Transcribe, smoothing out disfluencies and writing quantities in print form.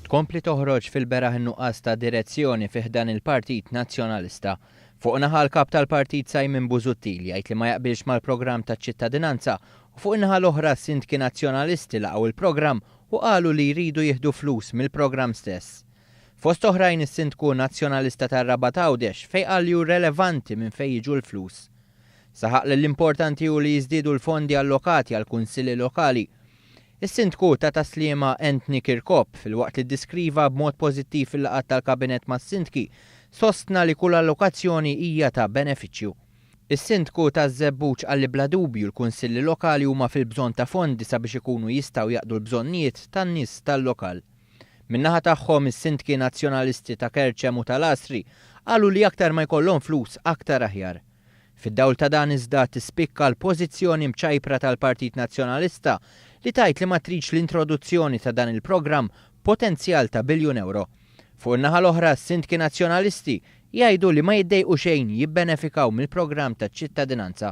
Tkompli toħroġ fil-beraħ in-nuqqas ta' direzzjoni fi ħdan il-Partit Nazzjonalista. Fuq naħa l-Kap tal-Partit Simon Busuttil jgħid li ma jaqbilx mal-programm taċ-ċittadinanza u fuq in-naħa l-oħra s-Sindki Nazzjonalisti laqgħu l-programm u qalu li jridu jieħdu flus mill-programm stess. Fost oħrajn is-Sindku Nazzjonalista tar-Rabat Għawdex fejn qal li hu relevanti minn fejn jiġu l-flus. Saħaq li l-importanti hu li jiżdiedu l-fondi allokati għall-kunsilli lokali. Is-Sindku ta' Tas-Sliema Anthony Kirkop, filwaqt li ddiskriva b'mod pożittiv il-laqgħat tal-Kabinett mas-Sindki, sostna li kull allokazzjoni hija ta' benefiċċju. Is-Sindku taż-Żebbuġ qal li bla dubju l-kunsilli lokali huma fil-bżonn ta' fondi sabiex ikunu jistgħu jaqdu l-bżonnijiet tan-nies tal-lokal. Min-naħa tagħhom, is-Sindki Nazzjonalisti ta' Kerċem u tal-Għasri qalu li aktar ma jkollhom flus aktar aħjar. Fid-dawl ta' dan iżda tispikka l-pożizzjoni mċajpra tal-Partit Nazzjonalista li tgħid li ma tridx l-introduzzjoni ta' dan il-programm b'potenzjal ta' biljun ewro. Fuq in-naħa l-oħra s-Sindki Nazzjonalisti jgħidu li ma jiddejqu xejn jibbenefikaw mill-programm taċ-ċittadinanza.